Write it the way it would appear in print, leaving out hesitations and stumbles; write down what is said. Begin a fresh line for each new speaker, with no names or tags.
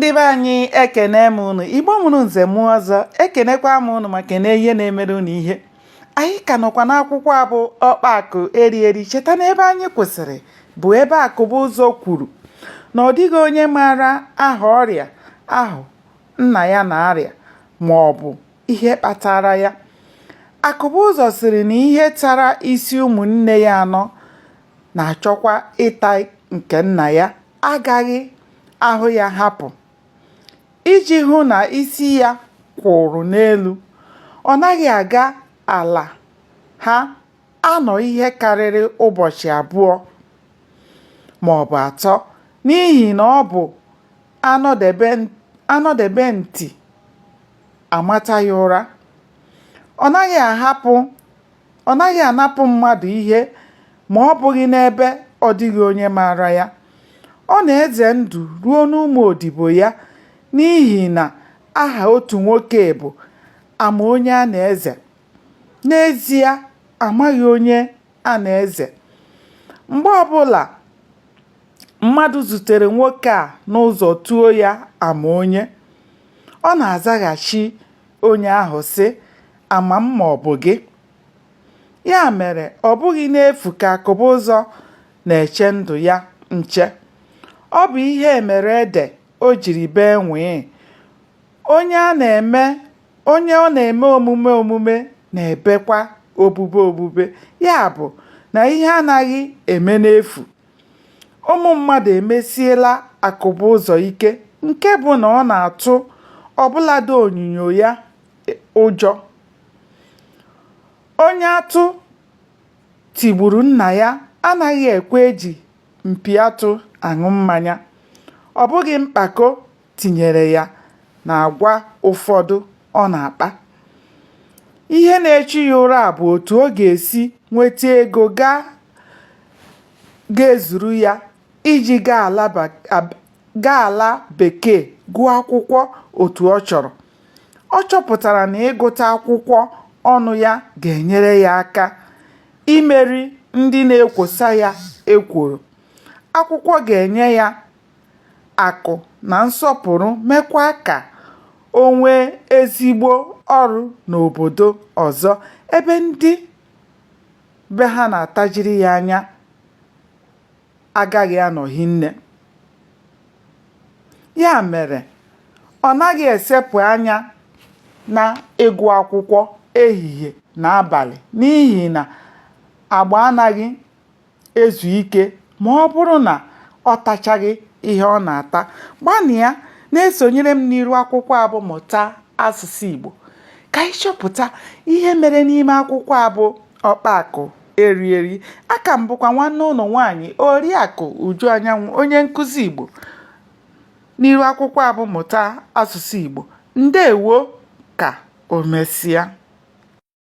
Ndị be anyị, ekene m unu. Igbo mụrụ nze mụọ ọzọ, ekenekwa m unu ma kene ihe na-emere unu ihe. Anyị ka nọkwa n'akwụkwọ a bụ Ọkpa Akụ Eri Eri. Cheta na ebe anyị kwụsịrị bụ ebe Akụbụzọ kwuru na ọ dịghị onye maara aha ọrịa ahụ nna ya na-arịa ma ọ bụ ihe kpatara ya. Akụbụzọ sịrị na ihe tara isi ụmụnne ya anọ na-achọkwa ịta nke nna ya agaghị ahụ ya hapụ. Iji hụ na isi ya kwụụrụ n'elu, ọ naghị aga ala ha anọ ihe karịrị ụbọchị abụọ maọbụ atọ n'ihi na ọ bụ a nọdebe ntị amata ya ụra. Ọ naghị anapụ mmadụ ihe ma ọ bụghị n'ebe ọ dịghị onye maara ya. Ọ na-eze ndụ ruo n'ụmụ odibo ya n'ihi na aha otu nwoke bụ ama onye a na-eze. N'ezie amaghị onye a na-eze. Mgbe ọbụla mmadụ zutere nwoke a n'ụzọ tuo ya ama onye, ọ na-azaghachi onye ahụ sị, ama m ma ọ bụ gị. Ya mere ọ bụghị n'efu ka Akụbụzọ na-eche ndụ ya nche. Ọ bụ ihe mere ede o jiri bee nwịị. Onye ọ na-eme omume omume na-ebekwa obube obube. Ya bụ na ihe anaghị eme n'efu. Ụmụ mmadụ emesiela Akụbụzọ ike nke bụ na ọ na-atụ ọbụladị onyinyo ya ụjọ. Onye atụ tigburu nna ya anaghị ekwe eji mpi atụ aṅụ mmanya. Ọ bụghị mpako tinyere ya n'agwa ụfọdụ ọ na-akpa. Ihe na-echu ya ụra bụ otu ọ ga-esi nweta ego ga-ezuru ya iji gaa ala bekee gụọ akwụkwọ otu ọ chọrọ. Ọ chọpụtara na ịgụta akwụkwọ ọnụ ya ga-enyere ya aka imeri ndị na-ekwosa ya ekworo. Akwụkwọ ga-enye ya akụ na nsọpụrụ meekwa ka o nwee ezigbo ọrụ n'obodo ọzọ ebe ndị be ha na-atajiri ya anya agaghị anọ hinne. Ya mere, ọ naghị esepụ anya n'ịgụ akwụkwọ ehihie na abalị n'ihi na agba anaghị ezu ike ma ọ bụrụ na ọ tachaghị ihe ọ na-ata. Gbanịa na-esonyere m n'iru akwụkwọ a bụ Mụta Asụsụ Igbo ka anyị chọpụta ihe mere n'ime akwụkwọ a bụ Ọkpa Akụ Eri Eri. Aka m bụkwa nwanne ụnụ nwaanyị Oriakụ Uju Anyanwụ, onye nkụzi Igbo n'iru akwụkwọ a bụ Mụta Asụsụ Igbo. Ndewo, ka o mesịa.